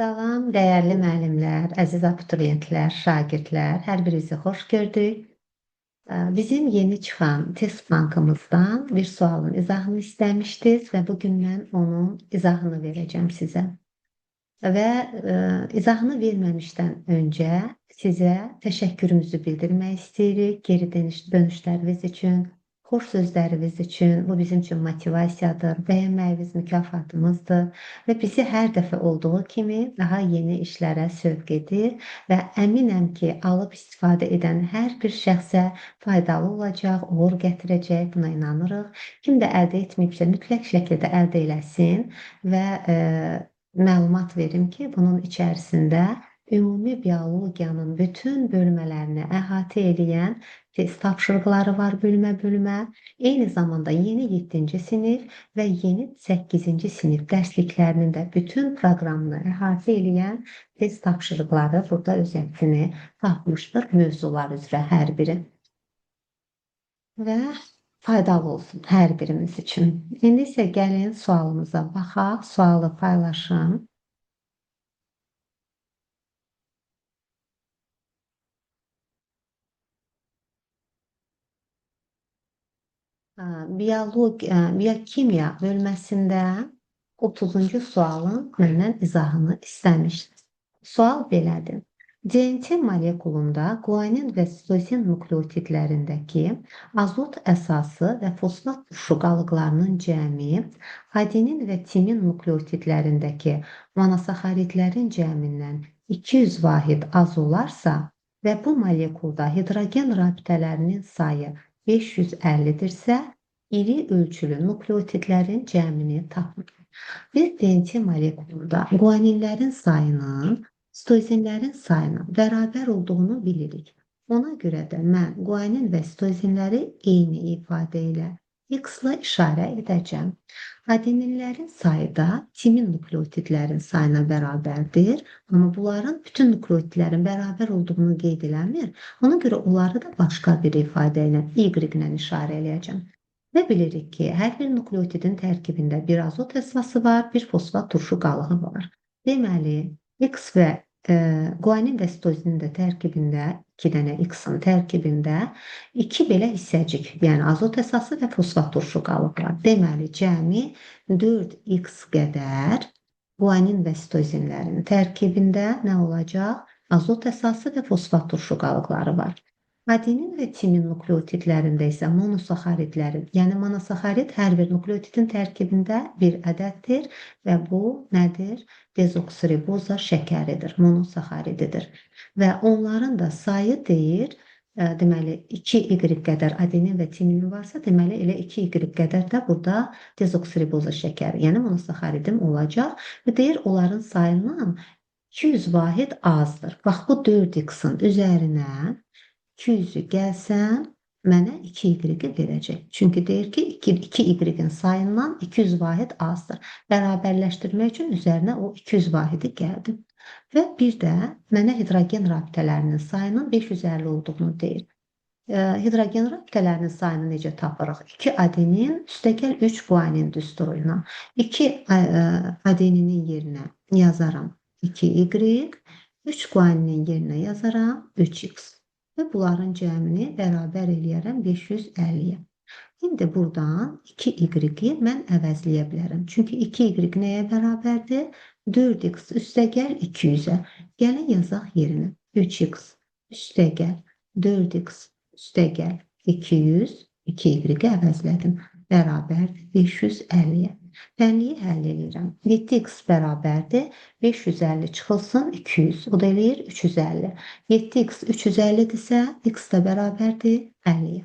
Salam, dəyərli müəllimlər, əziz abituriyentlər, şagirdlər, hər birinizi xoş gördük. Bizim yeni çıxan test bankımızdan bir sualın izahını istəmişdiniz və bu gün mən onun izahını verəcəm sizə. Və izahını verməmişdən öncə sizə təşəkkürümüzü bildirmək istəyirik geri dönüşləriniz üçün, xoş sözləriniz üçün. Bu bizim üçün motivasiyadır, bəyənməyiniz mükafatımızdır və bizi hər dəfə olduğu kimi daha yeni işlərə sövq edir və əminəm ki, alıb istifadə edən hər bir şəxsə faydalı olacaq, uğur gətirəcək, buna inanırıq. Kim də əldə etməyibsə, mütləq şəkildə əldə eləsin və məlumat verim ki, bunun içərisində ümumi biologiyanın bütün bölmələrini əhatə eləyən test tapşırıqları var bölmə-bölmə. Eyni zamanda yeni 7-ci sinif və yeni 8-ci sinif dərsliklərinin də bütün proqramını əhatə eləyən test tapşırıqları burada öz əksini tapmışdır mövzular üzrə hər biri. Və faydalı olsun hər birimiz üçün. İndi isə gəlin sualımıza baxaq, sualı paylaşım. Biyokimya bölməsində 30-cu sualın məndən izahını istəmişdir. Sual belədir. DNT molekulunda guanin və sitozin nukleotidlərindəki azot əsası və fosfat turşu qalıqlarının cəmi, adenin və timin nukleotidlərindəki monosaxaridlərin cəmindən 200 vahid az olarsa və bu molekulda hidrogen rabitələrinin sayı 550-dirsə, iri ölçülü nukleotidlərin cəmini tapın. Biz DNT molekulunda guaninlərin sayının sitozinlərin sayına bərabər olduğunu bilirik. Ona görə də mən guanin və sitozinləri eyni ifadə ilə X-la işarə edəcəm. Adeninlərin sayı da timin nukleotidlərin sayına bərabərdir. Amma bunların bütün nukleotidlərin bərabər olduğunu qeyd eləmir. Ona görə onları da başqa bir ifadə ilə Y ilə işarə eləyəcəm. Və bilirik ki, hər bir nukleotidin tərkibində bir azot əsası var, bir fosfat turşu qalığı var. Deməli, X və guanin və sitozinin də tərkibində 2 dənə X-in tərkibində 2 belə hissəcik, yəni azot əsası və fosfat turşu qalığı var. Deməli, cəmi 4X qədər guanin və sitozinlərin tərkibində nə olacaq? Azot əsası və fosfat turşu qalıqları var. Adenin və timin nukleotidlərində isə monosaxaridlərin, yəni monosaxarid hər bir nukleotidin tərkibində bir ədəddir və bu nədir? Dezoksiriboza şəkəridir, monosaxarididir. Və onların da sayı deyir, deməli 2Y qədər adenin və timinin varsa, deməli elə 2Y qədər də burada dezoksiriboza şəkəri, yəni monosaxaridim olacaq və deyir onların sayından 200 vahid azdır. Bax, bu 4X-in üzərinə 200-ü gəlsəm, mənə 2Y-i verəcək. Çünki deyir ki, 2Y-in sayından 200 vahid azdır. Bərabərləşdirmək üçün üzərinə o 200 vahidi gəldi. Və bir də mənə hidrogen rabitələrinin sayının 550 olduğunu deyir. Hidrogen rabitələrinin sayını necə tapırıq? 2 adenin üstəgəl 3 guanin düsturu ilə. 2 adeninin yerinə yazaram 2Y, 3 guaninin yerinə yazaram 3X. Və bunların cəmini bərabər eləyərəm 550-yə. İndi buradan 2Y-i mən əvəzləyə bilərəm. Çünki 2Y nəyə bərabərdir? 4X üstəgəl 200-ə. Gəlin yazaq yerinə. 3X üstəgəl 4X üstəgəl 200, 2Y-i əvəzlədim. Bərabərdir 550-yə. Tənliyi həll eləyirəm. 7x bərabərdir. 550 çıxılsın 200. O da eləyir 350. 7x 350-dirsə, x də bərabərdir 50-yə.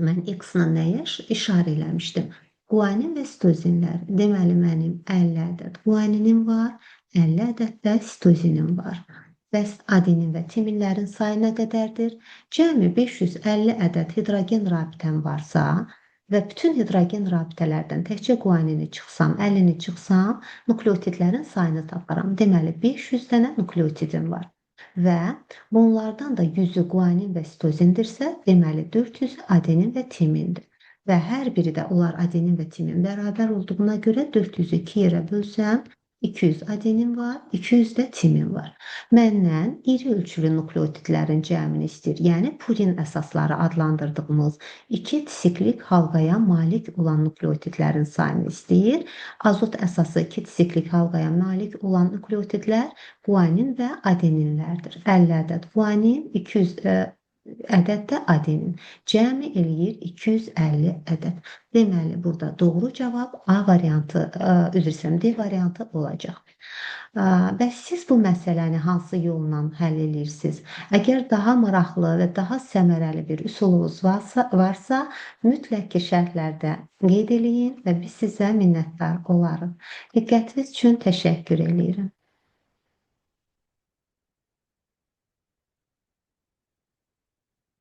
Mən x-la nəyə işarə eləmişdim? Guanin və sitozinlər. Deməli, mənim 50 ədəd guaninim var, 50 ədəd də sitozinim var. Bəs adenin və timinlərin sayı nə qədərdir? Cəmi 550 ədəd hidrogen rabitəm varsa və bütün hidrogen rabitələrdən təkcə guanini çıxsam, 50-ni çıxsam, nukleotidlərin sayını taparam. Deməli, 500 dənə nukleotidim var. Və bunlardan da 100-ü guanin və sitozindirsə, deməli 400-ü adenin və timindir. Və hər biri də onlar adenin və timin bərabər olduğuna görə 400-ü 2 yerə bölsəm, 200 adenin var, 200 də timin var. Məndən iri ölçülü nukleotidlərin cəmini istəyir. Yəni purin əsasları adlandırdığımız iki siklik halqaya malik olan nukleotidlərin sayını istəyir. Azot əsası iki siklik halqaya malik olan nukleotidlər guanin və adeninlərdir. 50 ədəd guanin, 200 ədəd də adenin. Cəmi eləyir 250 ədəd. Deməli, burada doğru cavab A variantı, üzr istəyirəm, D variantı olacaq. Bəs siz bu məsələni hansı yolla həll edirsiniz? Əgər daha maraqlı və daha səmərəli bir üsulunuz varsa, mütləq ki, şərhlərdə qeyd eləyin və biz sizə minnətdar olarıq. Diqqətiniz üçün təşəkkür eləyirəm.